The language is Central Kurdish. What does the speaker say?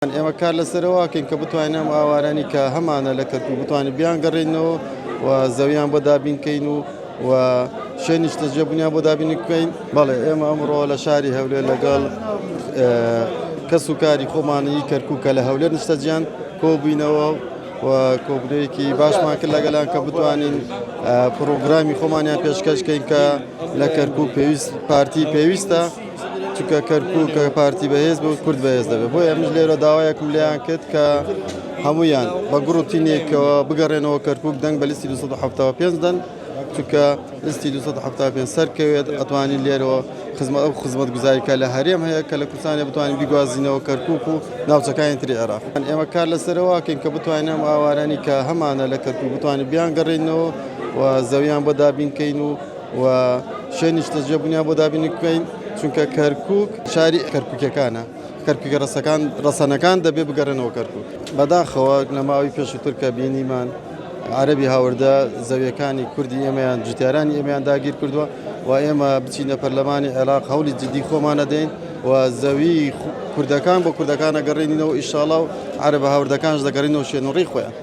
ئێمە کار لەسەرەوە ئەکەین کە بتوانین ئەم ئاوارانی کە هەمانە لە کەرکوک بتوانین بیانگەڕێنەوە و زەویان بۆ دابین کەین و و شوێنی نیشتەجێبوونیان بۆ دابین بکەین. بەڵێ ئێمە ئەمڕۆ لە شاری هەولێر لەگەڵ کەس و کاری خۆمانی کەرکوک کە لە هەولێر نیشتەجیان کۆبووینەوە و کۆبوونەوەیەکی باشمان کرد لەگەڵیان کە بتوانین پرۆگرامی خۆمانیان پێشکەش کەین کە لە کەرکوک پێویست پارتی پێویستە. چونکە کەرکوک کە پارتی بەهێز بوو کورد بەهێز دەبێت بۆیە منش لێرە داوایەکم لێیان کرد کە هەمویان بە گوڕ و تینێکەوە بگەڕێنەوە کەرکوک دەنگ بە لیستی 275 دەن چونکە لیستی 275 سەرکەوێت ئەتوانین لێرەوە خزمەت ئەو خزمەت گوزاری کە لە هەرێم هەیە کە لە کوردستانە بتوانین بیگوازینەوە کەرکوک و ناوچەکانی تری عێراق ئێمە کار لەسەرەوە کەین کە بتوانین ئەم ئاوارانی کە هەمانە لە کەرکوک بتوانین بیانگەڕێنەوە و زەویان بۆ دابین کەین و و شوێنی نیشتەجێبوونیان بۆ دابین بکەین چونکە کەرکوک شاری کەرکوکیەکانە کەرکوکە ڕەسەکان ڕەسەنەکان دەبێ بگەڕێنەوە کەرکوک بەداخەوە لە ماوەی پێشووتر کە بینیمان عەرەبی هاوردە زەویەکانی کوردی ئێمەیان جوتیارانی ئێمەیان داگیر کردووە و ئێمە بچینە پەرلەمانی عێراق هەوڵی جدی خۆمانە دەین و زەوی کوردەکان بۆ کوردەکان ئەگەڕێنینەوە ئیشاڵا و عەرەبە هاوردەکانش دەگەڕینەوە شوێن و ڕێی خۆیان.